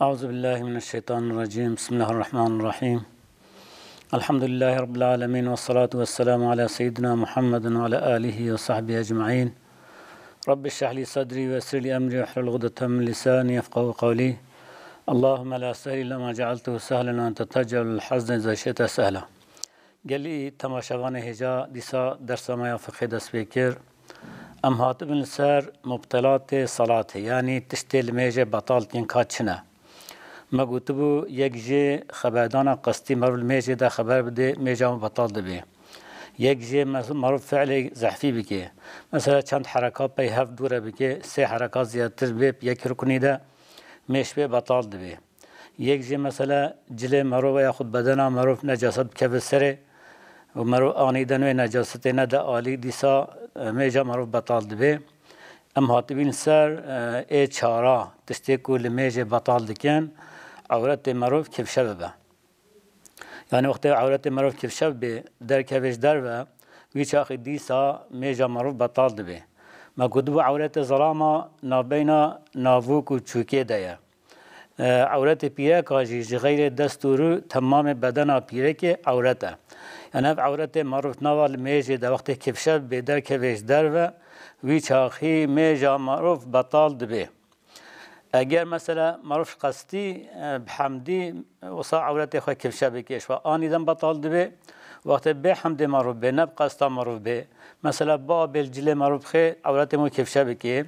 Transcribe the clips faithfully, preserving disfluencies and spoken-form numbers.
أعوذ بالله من الشيطان الرجيم. بسم الله الرحمن الرحيم. الحمد لله رب العالمين، والصلاة والسلام على سيدنا محمد وعلى آله وصحبه أجمعين. رب اشرح لي صدري ويسر لي أمري واحلل عقدة من لساني يفقهوا قولي. اللهم لا سهل إلا ما جعلته سهلا وأنت تجعل الحزن إذا شئت سهلا. Gelî temaşevanê hêja dîsa dersa me ya fiqhê dest pê kir. Em hatibin li ser mubtelatê salatê, yanî tiştê li mêjê betal dikin ka çi ne. Me gotibû, yek jê xeberdana qestî, meriv li mêjê de xeber bidê, mêja me betal dibe. Yek jê me-, meriv fiilê zehfî bike. Mesela çend hereka pey hev dûre bike, sê hereka zêdetir bê, yek ruknî de mêj pê betal dibe. Yek jê mesela cilê merov yaxud bedena merov necaset bikeve serê û merov anîden wê necasetê nede alî, dîsa, e, mêja merov betal dibe. Em hatibîn ser, e, ê çara, tiştê ku li mêjê betal dikin, ewretê merov kifşe bibe. Yanî wextê ewretê merov kifşe bê, derkeve ji derve, wî çaxî dîsa mêja merov betal dibe. Me gotibû ewretê zelama navbeyna navûk û çûkê de ye. E, ewretê pîreka jî ji xeyrê dest û rû temamê bedena pîrekê ewret e. Yanî ev ewretê merov nava li mêjê de wextê kifşe bê, derkeve ji derve, wî çaxî mêja merov betal dibe. Eger mesela merov qestî, e, bi hemdî, e, wisa ewretê xwe kifşe bike, ji xwe anîden betal dibe. Wextê bê hemdê merov bê, ne bi qesta merov bê. Mesela ba bêl cilê merov xê, ewretê me kifşe bike.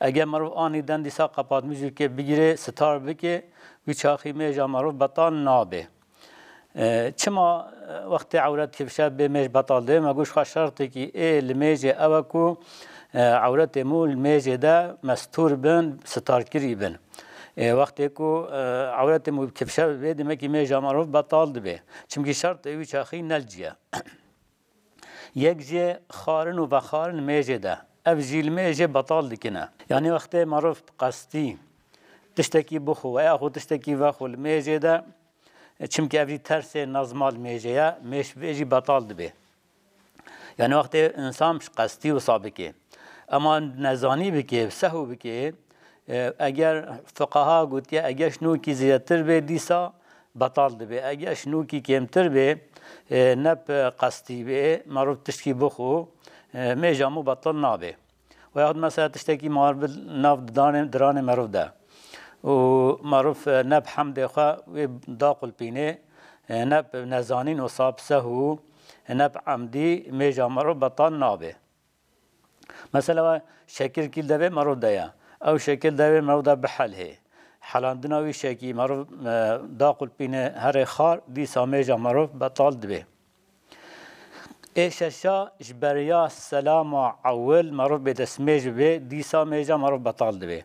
Eger merov anîden dîsa qapatmî jî bike, bigire, sitar bike, wî çaxî mêja merov betal nabe. E, çima, e, wextê ewret kifşe bê mêj betal dibe? Me got, ji xwe şertekî ê li mêjê ew e ku, e, ewretê mû li mêjê de mestur bin, sitarkirî bin. E, wextê ku, e, ewretê mû kifşe bibe, demekî mêja merov betal dibe. Çimkî şertê wî çaxî ne li cî ye. Yek jê xwarin û vexwarin mêjê de. Ev jî li mêjê betal dikine. Yanî wextê merov qestî tiştekî bixwe veya xwe tiştekî vexwe li mêjê de, çimkî ev jî tersê nezma li mêjê ye, mêj vê jî betal dibe. Yanî wextê însan qestî wisa bike. Ema nezanî bike, sehw bike, e, eger fuqaha gotiye, eger şinokî zêdetir bê, dîsa betal dibe. Eger şinokî kêmtir bê, e, ne bi qestî bê, merov tiştkî bixwe, e, mêja mû betal nabe. Weyahud mesela tiştekî mar bi nav didanê, diranê merov de. Û merov, e, ne bi hemdê xwe wê daqulpînê, e, ne bi nezanîn û sab sehû, e, ne bi emdî mêja merov betal nabe. Mesela şekirkî devê merov de ye. Ew şekil devê merov de bihelhê. Helandina wî şekî merov, e, daqulpîne herê xar, dîsa mêja merov betal dibe. Ê şeşa ji beriya selama ewil merov bêdestmêj bibe, dîsa mêja merov betal dibe.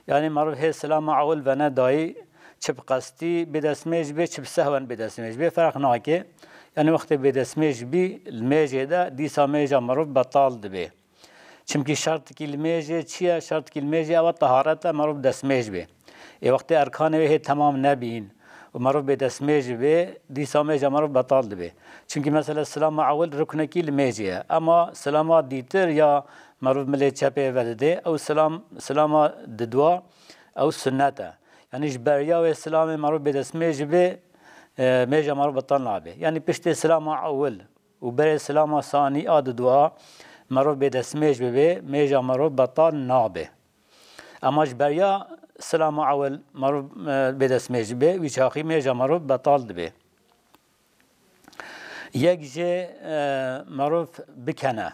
Yanî merov hê selama ewil venedayî, çi bi qestî bêdestmêj bibe, çi bi sehwen bêdestmêj bibe, ferq nake. Yanî wextê bêdestmêj bî, li mêjê de dîsa mêja merov betal dibe. Çimkî şertikî li mêjê çi ye? Şertikî li mêjê ew e, teharet e, merov destmêj bê. Ê wextê erkanê wê hê temam nebîn û merov bê destmêj bê, dîsa mêja merov betal dibe. Çimkî mesela silama ewil ruknekî li mêjê ye. Ema silama dîtir ya merov milê çepê vedidê, ew silam, silama didwa, ew sunnet e. Yanî ji beriya wê silamê merov bê destmêj bê, e, mêja merov betal nabe. Yanî piştê silama ewil û berê silama sanî a didua merov bê destmêj bibe, mêja merov betal nabe. Ema ji beriya silama ewil merov, e, bê destmêj bibe, wî çaxî mêja merov betal dibe. Yek jê, e, merov bikene,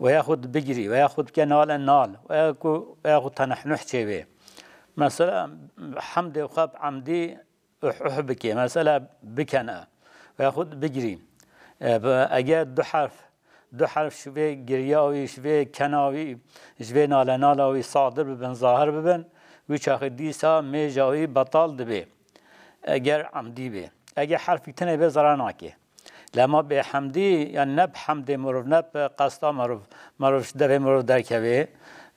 veya xwe bigirî, veya xwe bike nale nal, veya ku, veya xwe tenehnuh çêbê. Mesela hemdê xwe bi emdî uh uh bike, mesela bikene, veya xwe bigirî. E, bi-, eger du herf, du herf ji vê giriya wî, ji vê kena wî, ji vê nalenala wî sadir bibin, zahir bibin, wî çaxê dîsa mêja wî betal dibe. Eger emdî be. Eger herfî tine be, zarar nake. Lema bê hemdî, yani ne bi hemdê mirov, ne bi qesta mirov, mirov ji devê mirov derkeve.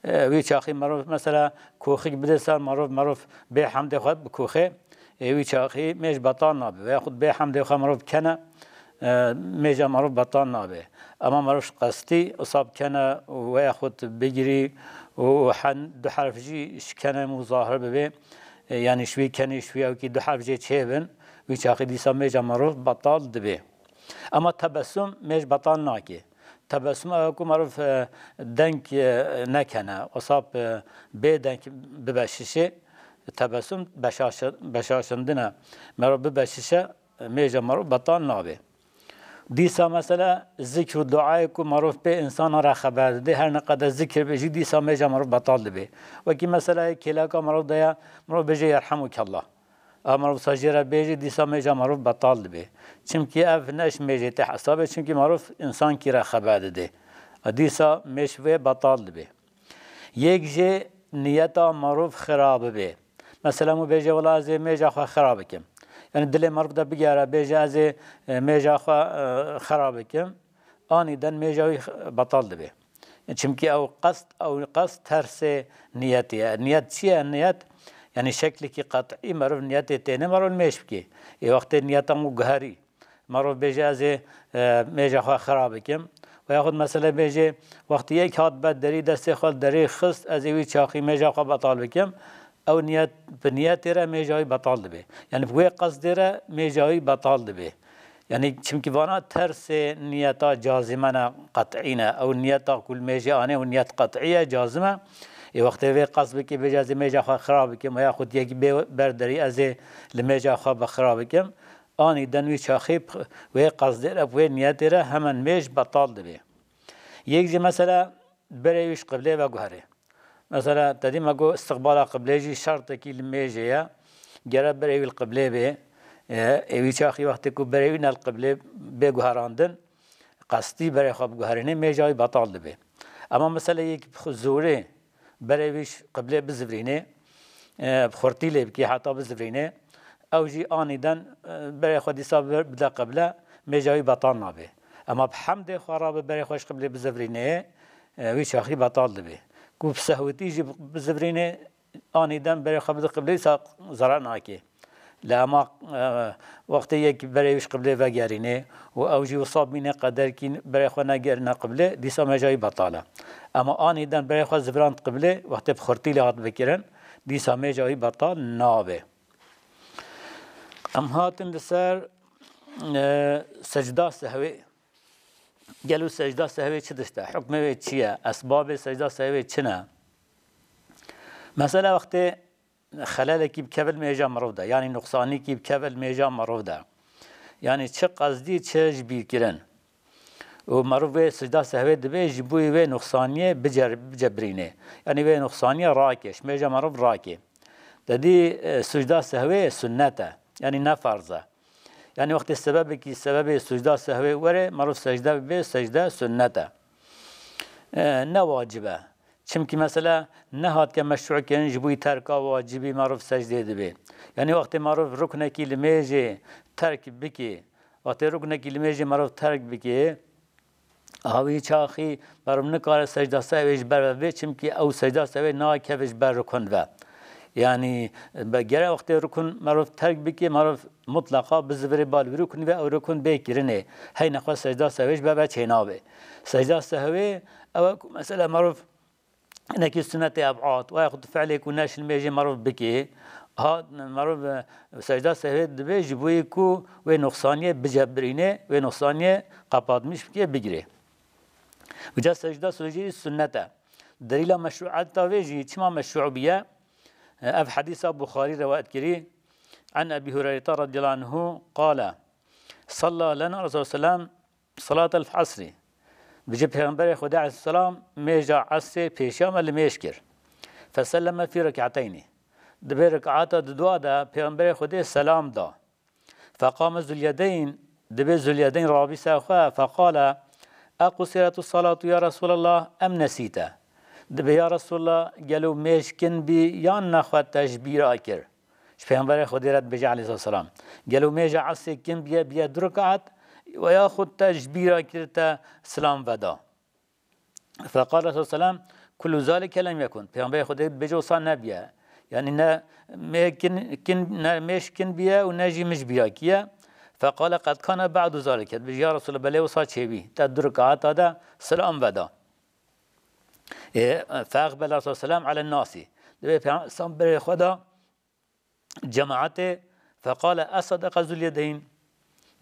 E, wî çaxî mirov mesela koxik bide ser mirov, mirov bê hemdê xwe bikoxe, e, wî çaxî mêj betal nabe. Veya xwe bê hemdê xwe mirov kene, e, mêja mirov betal nabe. Ema mirov ji qestî wisa bikene û veya xwe bigirî û hen du herf jî şikene û zahir bibe, e, yanî şwî kenî şwî ewkî du herf jê çêbin, wî çaxî dîsa mêja merov betal dibe. Ama tebessum mêj betal nake. Tebessum ew ku merov, e, deng, e, nekene, wesap, e, bê deng bibe şişê, tebessum beşaşi-, beşaşindine. Merov bibe şişe, e, mêja merov betal nabe. Dîsa mesela zikr û duayê ku merov pê însana re xeber dide, her ne qede zikr be jî dîsa mêja merov betal dibe. Wekî mesela yê kêleka merov de ye, merov bêje yerhamukallah. A merov sa jê re bêje, dîsa mêja merov betal dibe. Çimkî ev ne ji mêjê tê hesabê, çimkî merov însankî re xeber dide. A dîsa mêj wê betal dibe. Yek jê niyeta merov xira bibe. Mesela, hûn bêje, wela ez ê mêja xwe xira bikim. Yani dilê merov de bigere, bêje, ez ê, e, mêja xwe, e, xira bikim. Anîden mêja wî x-, betal dibe. Çimkî ew qest, ew qest tersê niyetê ye. Niyet çi ye? Niyet, yani şeklekî qet'î merov niyetê têne merov mêj bike. Ê wextê niyetan wî guherî. Merov bêje, ez ê, e, mêja xwe xira bikim. Ve yaxud mesela bêje, wextî yek hat ber derî, destê xwe li derî xist, ez ê wî çaxî mêja xwe betal bikim. Ew niyet, bi niyetê re mêja wî betal dibe. Yani bi wê qesdê re mêja wî betal dibe. Yani çimkî vana tersê niyeta cazime ne, qet'î ne. Ew niyeta ku li mêjê anê, ew niyet qet'î ye, cazim e. Ê wextê vê qesd bike, bêje, ez ê mêja xwe xira bikim, ve yaxud yekî bê ber derî, ez ê li mêja xwe bi xira bikim. Anîden wî çaxî p-, wê qesdê re, wê niyetê re hemen mêj betal dibe. Yek jî mesela berê wî ji qiblê veguherê. Mesela te dî me got istiqbala qiblê jî şertekî li mêjê ye. Gere berê wî li qiblê bê. E, ê wî çaxî wextê ku berê wî ne li qiblê bê guherandin, qestî berê xwe biguherînê, mêja wî betal dibe. Ema mesela yek bi xwe zorê berê wî ji qiblê bizivrînê, e, bi xurtî lê bikê heta bizivrînê, ew jî anîden, e, berê xwe dîsa bi-, bide qible, mêja wî betal nabe. Ema bi hemdê xwe rabe berê xwe ji qiblê bizivrînê, e, wî çaxî betal dibe. Ku bi sehwitî jî bizivrînê, anîden berê xwe bide qiblê, dîsa zerar nake. Lê ema, e, wextê yek berê wî ji qiblê vegerînê û ew jî wisa bîne qederkî berê xwe negerîne qiblê, dîsa mêja wî betal e. Ema anîden berê xwe zivirand qiblê, wextê bi xurtî lê hat bikirin, dîsa mêja wî betal nabe. Em hatin li ser, e, secda sehwê. Gelo secda sehwê çi tişt e? Hukmê wê çi ye? Esbabê secda sehwê çi ne? Mesela wextê xelelekî bikeve li mêja mirov de, yanî nuqsanîkî bikeve li mêja mirov de, yanî çi qesdî, çi ji bîr kirin, û mirov wê sicda sehwê dibe, ji bo wê nuqsaniyê bicer-, bicebrînê. Yanî wê nuqsaniyê rake, ji mêja mirov rake. Te dî, e, sicda sehwê sunnet e, yanî ne ferz e. Yanî wextê sebebekî, sebebê sicda sehwê were, mirov secde bibe, secde sunnet e. E, ne wacib e. Çimkî mesela nehatike meşrû kirin, ji bo terka wacibî merov secdê dibe. Yanî wextê merov ruknekî li mêjê terk bike, wextê ruknekî li mêjê merov terk bike, ha wî çaxî merov nikare secda sehwê ji ber ve bê, çimkî ew secda sehwê nakeve ji ber rukun ve. Yanî be-, gere wextê rukun merov terk bike, merov mutleqa bizivirê bal wî rukun ve, ew rukun bê kirinê. Hey nexwe secda sehwê ji ber ve çênabe. Secda sehwê ew e ku mesela merov hinekî sunetê eb'ad, wa yaxud fi'lê ku ne ji mêjê merov bikê, ha merov, e, secda sehwê dibe ji bo yê ku wê nuqsaniyê bicebrîne, wê nuqsaniyê qepatmiş bike, bigire. Uca secda sehwê jî sunnet e. Delîla meşrû'eta vê jî çima meşrû bûye? E, ev hedîsa Buxarî rewayet kirî. An Ebî Hureyre radiyallahu anhu qale, salla lena Resulullah sallam salatel asrî. Dibêje Pêxemberê Xwedê aleyhisselam mêja esrê pêşiya me li mêj kir. Feselleme fî rek'ateynî. Di vê rek'ata didua de Pêxemberê Xwedê selam da. Feqame Zulyedeyn, dibê Zulyedeyn rabî ser xwe, feqale, equsiretu salatu ya Resulallah em nesîte? Dibê ya Resulallah, gelo mêj kin bî yan nexwe te ji bîra kir? Ji Pêxemberê Xwedê re dibêje aleyhisselam, gelo mêja esrê kin biye, biye du rekat, we ya xwe te ji bîra kir te silam veda? Feqale sallallahu aleyhi ve sellem, kullu zalike lem yekun. Pêxemberê Xwedê dibêje wisa nebiye. Yanî ne mêj kin, kin, ne mêj kin biye û ne jî min ji bîra kiye. Feqale qed kana ba'du zalike. Dibêje ya Resulallah, belê wisa çêbî. Te du rekata de silam veda. E, feqbel Resulullah selam alen nasi. Dibê Pêxemberê Xweda cemaetê, feqale, "Esadaka Zulyedeyn?"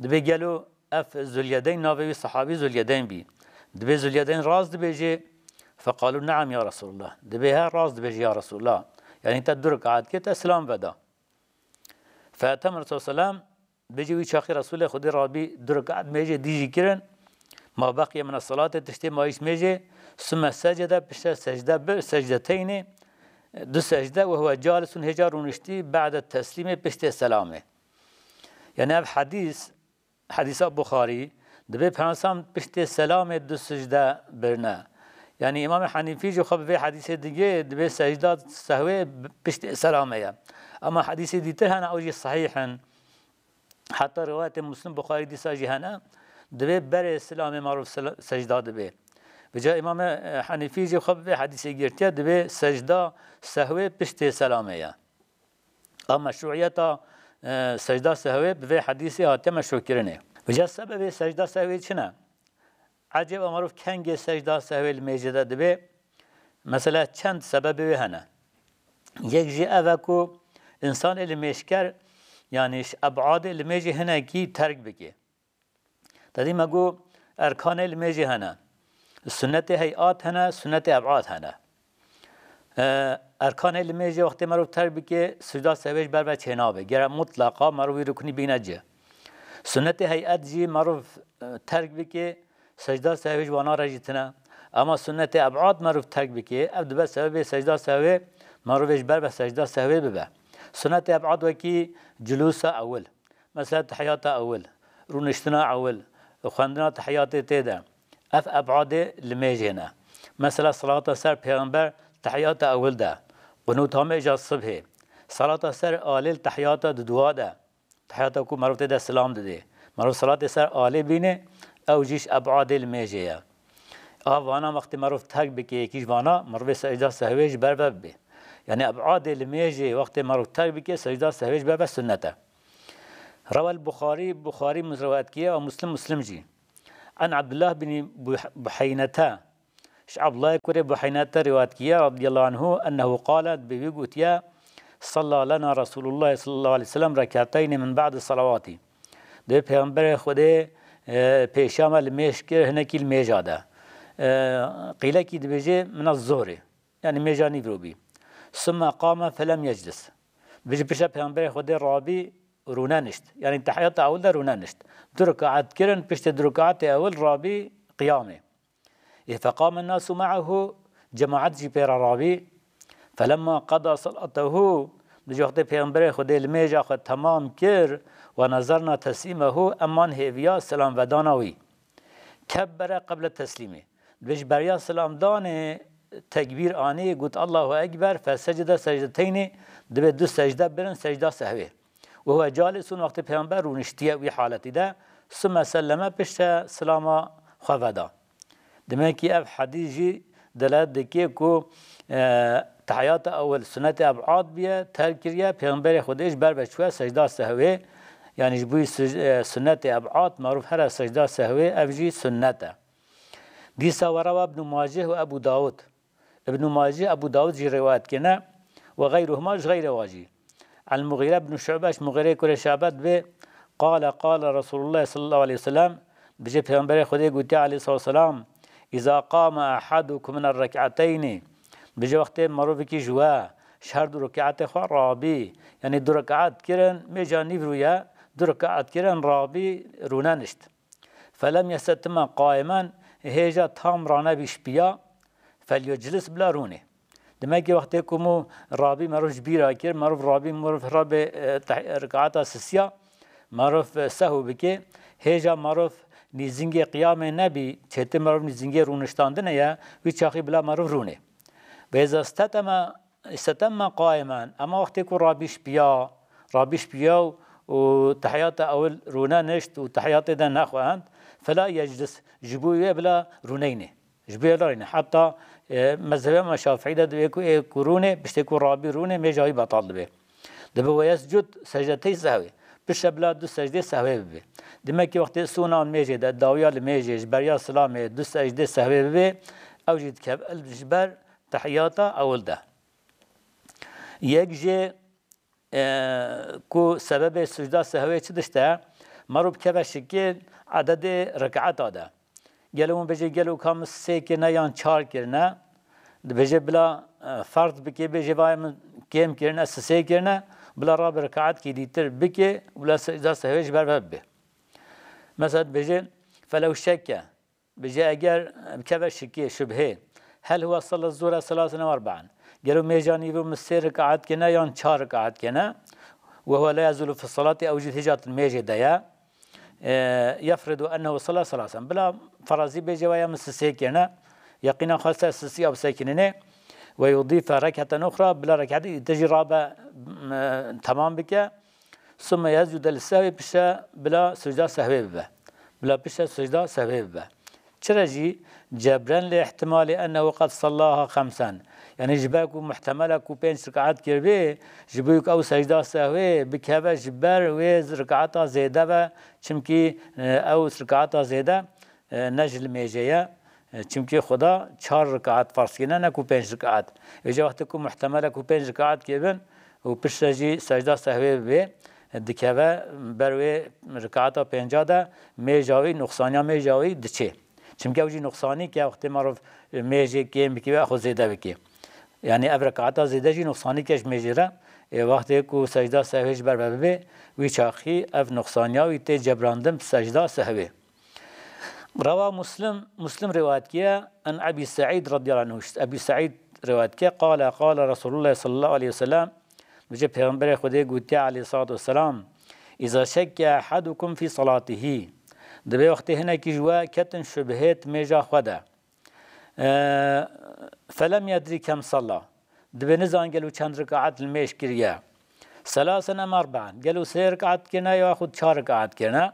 Dibê gelo ev Zulyedeyn, navê wî sahabî Zulyedeyn bî. Dibê Zulyedeyn rast dibêjê? Feqalu, "Neam ya Resulullah." Dibê he rast dibêjê ya Resulullah. Yanî te du rekaet kir, te silam veda. Fetem Resul selam, bêjî wî çaxî Resulê Xwedê rabî du rekaet mêjê dî jî kirin. Ma beqiye min salatê, tiştê mayîş mêjê, sume secede, pişte secde bir, secdeteynê, du secde, we huwe calisun, hêja rûniştî, ba'de teslîmê, piştê selamê. Yani ev hadîs, hadîsa Buxarî, dibê pênsan piştê selamê du secde birine. Yani Îmam Hanîfî jî xwe bi vê hadîsê digê, dibê secda sehwê piştê selamê ye. Ama hadîsê dîtir hene, ew jî sehîh in. Heta riwayetê Muslim, Buxarî dîsa jî hene, dibê berê silamê maruf sel-, secda dibê. Vêca Îmam, e, Hanîfî jî xwe bi vê hadîsê girtiye, dibê secda sehwê piştê selamê ye. A meşruiyeta, e, secda sehwê bi vê hadîsê hatiye meşrûkirinê. Vêca sebebê secda sehwê çi ne? Ecêba maruf kengê secda sehwê li mêjê de dibê? Mesela çend sebebê wê hene. Yek jî ev e ku însanê li mêjker, yanî ji ebadê li mêjê hinekî terk bike. Te dî me got erkanê li mêjê hene. Sunnetê heyat hene, sunnetê ebad hene. E, erkanê li mêjê wextê merov terk bike, sicda sehwê ji ber ve çênabe. Gere mutlaqa merov wî ruknî bîne cih. Sunnetê heyet jî merov, e, terk bike, secda sehwê ji wana re jî tune. Ema sunnetê ebad merov terk bike, ev dibe sebebê secda sehwê, merovê ji ber ve secda sehwê bibe. Sunnetê ebad wekî culûsa ewil. Mesela tehiyata ewil, rûniştina ewil, xwendina tehiyatê tê de. Ev ebadê li mêjê ne. Mesela salata ser pêxember tehiyata ewil de, qunût hamêja sibhê, salata ser alê li tehiyata dudua de, tehiyata ku merov tê de silam didê. Merov salatê ser alê bîne, ew jî ji ebadê li mêjê ye. A vana wextê merov terk bike, yekî ji vana, merovê secda sehwê ji ber ve bibe. Yani ebadê li mêjê wextê merov terk bike, secda sehwê ji ber ve sunnet e. Rewel Buxarî, Buxarî riwayet kiriye, û Muslim, Muslim jî. An Abdullah bin Buh-, Buheynete. Ji Abdullah kurê Buheynete riwayet kiriye, radiyallahu anhu, ennehu qale, bi wî gotiye, "Salla lena Resulullah sallallahu aleyhi ve sellem rekateyni min ba'di salavati." Dê Peygamberê Xwedê, e, pêşiya me li mêj kir, hinekî li mêja de. E, qîlekî dibêje, min a zuhrê. Yani mêja nîvro bî. Sümme qame felem yeclis. Bijî pişta Peygamberê Xwedê rabî rûne nişt. Yani tehiyata ewil de rûne nişt. Du rekaet kirin, piştê du rekaetê ewil rabî qiyamê. Ê feqame nasu ma'ahu, cemaet jî pê re rabî. Felemma qada salatehu, bijî wextê Peygamberê Xwedê li mêja xwe temam kir, ve nazarna teslîmehu, eman hêviya selam vedana wî. Kebbere qeble teslîmê. Dibê ji beriya silamdanê tekbîr anî, got, "Allahu Ekber", fesecide secdeteynî, dibê du secde birin, secda sehwê. Û huwe calisun, wextê Peygamber rûniştiye wî haletî de, summe selleme, piştre silama xwe veda. Demek ki ev hedîs jî delalet dike ku, e, tehiyata ewil sunetê ebad biye, terk kiriye, Peygamberê Xwedê ji ber ve çûye secda sehwê, yani ji bo sec-, e, sunetê ebad, maruf here secda sehwê, ev jî sunnet e. Dîsa we rewa Ibn Maceh û Ebu Dawud. Ibn Maceh, Ebu Dawud jî rewayet kene, ve geyruhuma, ji xeyrê wa jî. El Mughîre ibn Şu'be, ji Mughîrê kurê Şu'be dibê, qale, qale Resulullah sallallahu aleyhi ve sellem, bijê Peygamberê Xwedê gotiye aleyhissalatu vesselam, "İza qama ahadukum min rek'ateyni", bijê wextê merovekî ji we, ji her du rek'atê xwe rabî, yani du rek'at kirin, mêja nîv rûye, du rek'at kirin, rabî rûne nişt. Felem yestetima qaimen, hêja tam ranebî ji piya, felyeclis, bila rûnê. Demek ki wextê ku mû rabî merov ji bîra kir, merov rabî merov rabe, e, teh-, rikaata sisiya, merov, e, sehw bike, hêja merov nîzingê qiyamê nebî, çêtir merov nîzingê rûniştandinê ye, wî çaxî bila merov rûnê. Ve îza steteme Îstetemme qaimen, ema wextê ku rabî ji piya, rabî ji piya û, û tehiyata ewil rûne nişt û tehiyatê de nexwend, fela yeclis, ji bo wê bila rûneynê. Ji bo wê bila rûnê. Heta, e, mezhebê me Şafîî de divê ku ê ku rûnê, piştê ku rabî rûnê, mêja wî betal dibe. Dibe we yescud secdetey sehwê. Piştre bila du secdê sehwê bibe. Demek ki wextê sûnan mêjê de, dawiya li mêjê, ji beriya silamê, du secdê sehwê bibe, ew jî dikeve ji ber tehiyata ewil de. Yek jê e, ku sebebê sucda sehwê çi tişt e, mero bikeve şikê ededê rikata de. Gelo hûn bêjê, gelo ka min sê kirine yan çar kirine, dibêje bila, e, ferz bike, bêje vay min kêm kirine, sisê kirine, bila rabe rikaetkî dîtir bike, bila secda sehwê ji ber ve bibe. Mesela dibêje, felew şekke, bêje eger bikeve şikê, şubhê, hel huwe salla zuhre selasen ew erbaen. Gelo mêja nîvê min sê rikaet kirine yan çar rikaet kirine, we huwe la yezûlu fi salati, ew jî hêja mêjê de ye. E, yefridu ennehu salla selasen. Bila ferazî bêje, waya min sisê kirine. Yeqîna xwe ser sisî ew sekinine. Ve yudîfe reketen uxra, bila reketê dîtir jî rabe, m, e, temam bike. Summe yescude li sehwî, pişe bila sucda sehwê bibe. Bila pişe sucda sehwê bibe. Çira jî? Cebren li ihtimalê ennehu qed sallaha xemsen. Yanî ji ber ku muhtemel e ku pênc rikaet kiribê, ji bo ku ew secda sehwê bikeve ji ber wê rikaeta zêde ve, çimkî, e, ew rikaeta zêde, e, ne ji li mêjê ye. E, çimkî Xuda çar rikaet ferz kirine, ne ku pênc rikaet. Vêca wextê ku muhtemel e ku pênc rikaet kiribin û piştre jî secda sehwê bibê, dikeve ber wê rikaeta pênca de, mêja wî, nuqsaniya mêja wî diçê. Çimkî ew jî nuqsanî ke wextê merov mêjê kêm bikî ve xwe zêde bikî. Yanî ev rikaeta zêde jî nuqsanî ke ji mêjê re, ê wextê ku secda sehwê ji ber ve bibê, wî çaxî ev nuqsaniya wî tê cebrandin bi secda sehwê. Rewa Muslim, Muslim rivayet kiye, en Ebî Seîd radiyallahu anh, Ebî Seîd rivayet kiye, qale, qale Resulullah sallallahu aleyhi ve sellem, Dibêje Pêxemberê Xwedê gotiye aleyhissalatu vesselam, "Îza şekke ehadukum fî salatihî." Dibê wextê hinekî ji we ketin şubhê di mêja xwe de. Eee, felem yedrî kem salla. Dibê nizan gelo çend rikaet li mêj kiriye. Selasen em erbaen. Gelo sê rikaet kirine ya xwe çar rikaet kirine.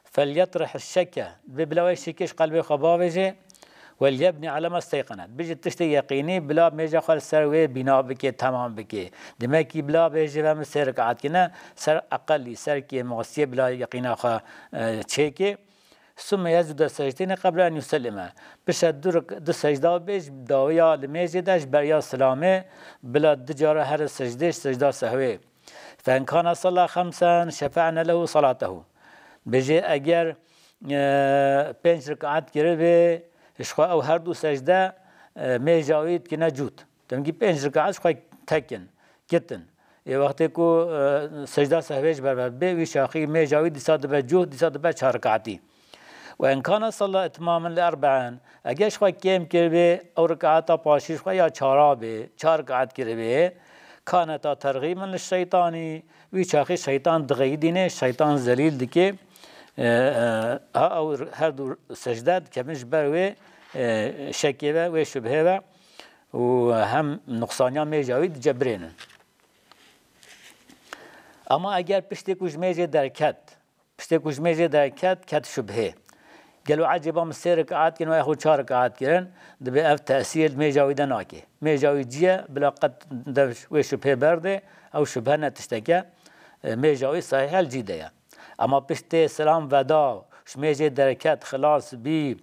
Felyetrih şekke, dibê bila wê şikê ji qelbê xwe bavêje, welyebnî ala ma steyqenet. Bijî tiştê yeqînî, bila mêja xwe li ser wê bîna bike, temam bike. Demekî bila bêje ve min sê rikaet kirine, ser eqelî, ser kêmasiyê bila yeqîna xwe, e, çêke. Summe yescude secdeyni qebla en yusellime. Pişe du rik-, du secda bê ji dawiya li mêjê de ji beriya silamê, bila du cara here secdê, secda sehwê. Fe in kana salla xemsen şefe'ne lehu salatehu. Bêje eger, e, pênc rikaet kiribê, ji xwe ew her du secde, e, mêja wî dikine cût. Demkî pênc rikaet ji xwe tekin, kitin. Ê wextê ku, e, secda sehwê ji ber ve bê, wî şaxî mêja wî dîsa dibe cût, dîsa dibe çar rikaetî. Ve in kana salla itmamen li erbaen, eger ji xwe kêm kiribê, ew rikaeta paşî ji xwe ya çara bê, çar rikaet kiribê, kaneta terxîmen li şeytanî, wî çaxî şeytan dixeyidîne, şeytan zelîl dike, e, e, ha ew her du secde dikevin ji ber wê, e, şekê ve, wê şubhê ve û hem nuqsaniya mêja wî dicebirênin. Ama eger piştê ku ji mêjê derket, piştê ku ji mêjê derket, ket şubhê. Gelo ecêba min sê rikaet kirin, waya xwe çar rikaet kirin, dibê ev tesîr li mêja wî de nake. Mêja wî cî ye, bila qet dev wê şubhê berdê, ew şubhe ne tişteke, e, mêja wî sahîh el cî de ye. Ama piştê selam veda, ji mêjê derket, xilas bî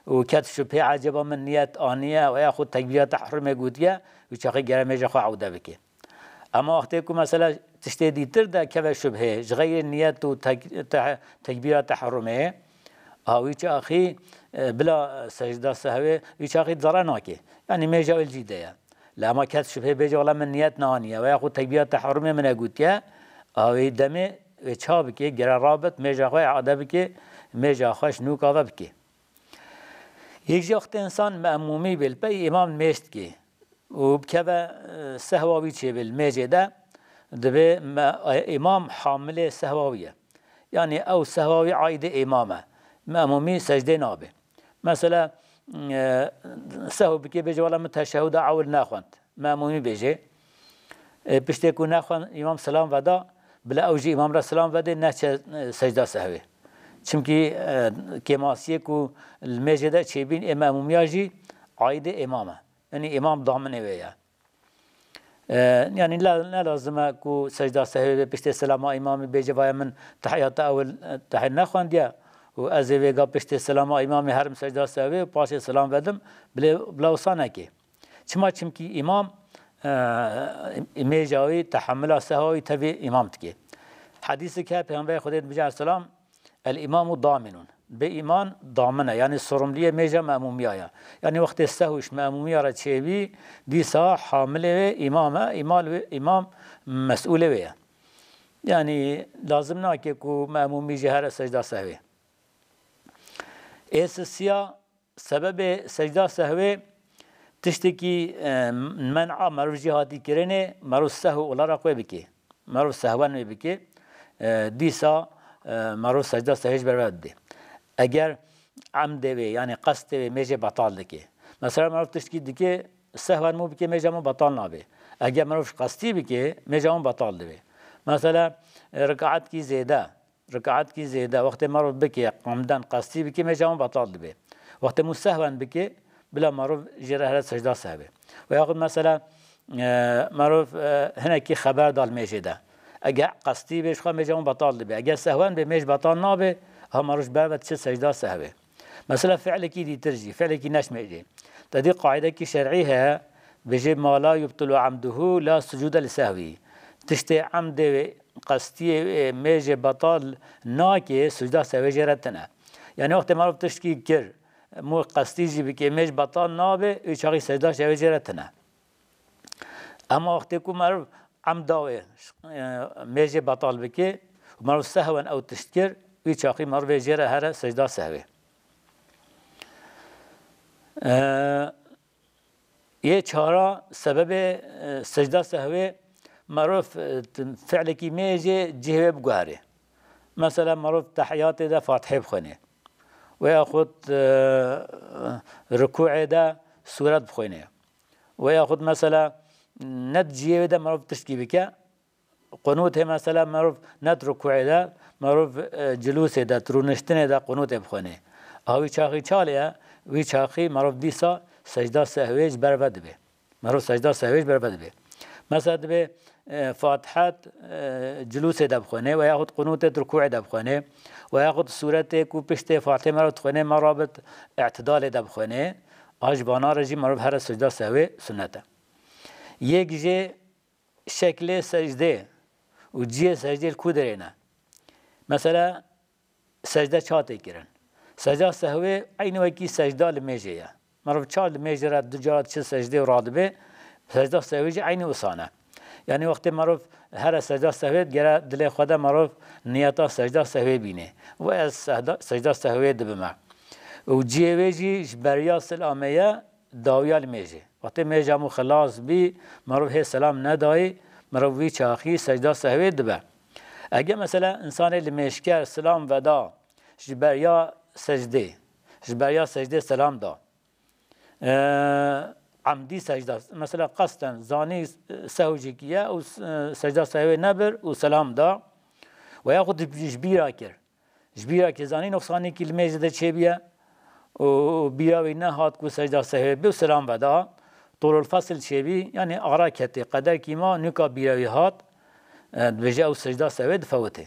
û ket şubhê ecêba min niyet aniye, waya xwe tekbîra tehrûmê gotiye, wî çaxê gere mêja xwe ewde bike. Ema wextê ku mesela tiştê dîtir de keve şubhê, ji xeyrê niyet û tek-, te-, tekbîra tehrumê, a wî çaxî, e, bila secda sehwê, wî çaxî zere nake. Yanî mêja wê li cî de ye. Lê ema ket şubhê bêje, wela min niyet neaniye, veya xwe tekbîra tehrumê min negotiye, a wê demê wê ça bike, gere rabit, mêja xwe îade bike, mêja xwe ji nûka ve bike. Yek jî wextê însan me'mûmî bê, li pey îmam mêj dike û bikeve, e, sehwa wî çêbê li mêjê de, dibê me-, îmam hamilê sehwa wî ye. Yanî ew sehwa wî aîdê îmam e. Me'mûmî secdê nabe. Mesela, e, sehw bike bêje, wela min teşehhuda ewil nexwend. Me'mûmî bêje. E, piştê ku nexwend, îmam selam veda, bila ew jî îmam re selam vedê, neçe, e, secda sehwê. Çimkî, e, kêmasiyê ku li mêjê de çêbîn ê me'mûmiya jî aîdê îmam e. Yanî îmam daminê wê ye. E, yanî la-, ne lazim e ku secda sehwê bê, piştê selama îmamî bêje, vaya min tehiyata ewil, e, tehiyat nexwendiye û ez ê vêga piştê selama îmamî herim secda sehwê û paşê selam vedim, bilê, bila wisa neke. Çima? Çimkî îmam, e, mêja wî, tehemila sehwa wî tevî îmam dike. Hedîsek heye Pêxemberê Xwedê dibêje aleyhisselam, "El îmamu daminun." Bê îman damin e, yanî sorumliyê mêja memûmiya ye. Yanî wextê sehw ji memûmiya re çêbî, dîsa hamilê wê îmam e, îmal wê, îmam mesûlê wê ye. Yanî lazim nake ku memûmî jî here secda sehwê. Ê sisiya, sebebê secda sehwê tiştekî, e, men'a merov jî hatî kirinê, merov sehw olarak wê bike. Merov sehwen wê bike, e, dîsa, e, merov secda sehwê ji ber ve dide. Eger emdê wê, yanî qestê wê mêjê betal dike. Mesela merov tiştekî dike, sehwen mû bike, mêja mû betal nabe. Eger merov ji qestî bike, mêja mû betal dibe. Mesela, e, rikaetkî zêde, rikaetkî zêde, wextê merov bike, emden qestî bike, mêja wan betal dibe. Wextê mû sehwen bike, bila merov jê re here secda sehwê. Ve yaxud mesela, e, merov, e, hinekî xeber da li mêjê de. Eger qestî bê, ji xwe mêja wan betal dibe. Eger sehwen bê, mêj betal nabe, ha merov ji ber ve diçe secda sehwê. Mesela fi'lekî dîtir jî, fi'lekî neşmêjê. Te dî qaîdekî şer'î heye, bêje, "Ma la yubtilu amduhu la sucude li sehwî." Tiştê emdê wê qestiyê, e, mêjê betal nake, sucda sehwê jê re tine. Yanî wextê merov tiştkî kir, mû qestî jî bike, mêj betal nabe, wî çaxî secda sehwê jê re tine. Ema wextê ku merov emda wê, e, mêjê betal bike û merov sehwen ew tişt kir, wî çaxî merov ê jê re here secda sehwê. E, Yê çara, sebebê, e, secda sehwê, merov, e, t-, fi'lekî mêjê cihê wê biguherê. Mesela merov tehiyatê de Fatihê bixwêne. Ve yaxud, e, rikûê de sûret bixwêne. Ve yaxud mesela ne di cihê wê de merov tiştkî bike, qunûtê mesela merov ne di rikûê de, merov, e, cilûsê de, di rûniştinê de qunûtê bixwêne. A wî çaxî çalê ye, wî çaxî merov dîsa secda sehwê ji ber ve dibe. Merov secda sehwê ji ber ve dibe. Mesela dibe, e, Fatihet, e, cilûsê de bixwêne ve yaxud qunûtê di rikûê de bixwêne ve yaxud sûretê ku piştê Fatihê merov dixwêne, merov bi îtidalê de bixwêne, a ji vana re jî merov here secda sehwê sunnet e. Yek jê şeklê secdê û cihê secdê li ku derê ne? Mesela, secde ça tê kirin? Secda sehwê eynî wekî secda li mêjê ye. Merov ça li mêjê re du cara diçe secdê û radibe, secda sehwê jî eynî wisa ne. Yanî wextê merov here secda sehwê, gere dilê xwe de merov niyeta secda sehwê bîne. Ve ez sehda-, secda sehwê dibime. Û cihê wê jî ji beriya silamê ye, dawiya li mêjê. Wextê mêja mû xilas bî, merov hê selam nedayî, merov wî çaxî secda sehwê dibe. Ege mesela insanê li mêjker silam veda, ji beriya secdê, ji beriya secdê selam da. Eee, emdî secda, mesela qesten zanî sehw jî kiye û s-, secda sehwê nebir û selam da. Ve yaxud ji bîra kir. Ji bîra kê zanî noqsanîkî li mêjê de çêbûye û bîra wî nehat ku secda sehwê bê û selam veda. Tolul fesil çêbî, yanî ara ketê, qederkî ma, nûka bîra wî hat, e, dibêje ew secda sehwê difewitê.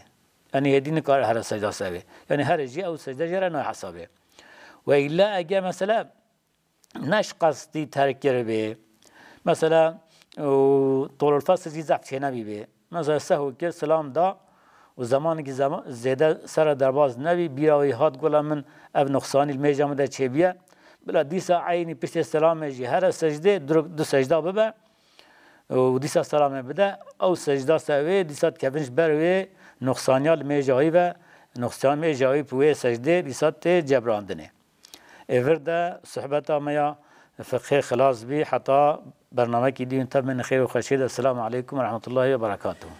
Yanî hêdî nikare here secda sehwê. Yanî here jî ew secde jê re nayê hesabê. Ve îlla ege mesela ne ji qestî terk kiribê. Mesela, û tolul fesl jî zehf çênebîbê. Mesela sehw kir, silam da û zemanekî zema-, zêde ser re derbas nebî, bîra wî hat gola min ev nuqsanî li mêja min de çêbûye. Bila dîsa eynî piştê selamê jî here secdê, du, du secda bibe. Û dîsa selamê bide, ew secda sehwê dîsa dikevin ji ber wê nuqsaniya li mêja wî ve, nuqsaniya mêja wî bi wê secdê dîsa tê cebrandinê. Ê vir de sohbeta me ya fiqhê xilas bî, heta bernamekî dîn tev min xêr û xweşiyê de. Selamu aleykum ve rahmetullahi ve berekatuhu.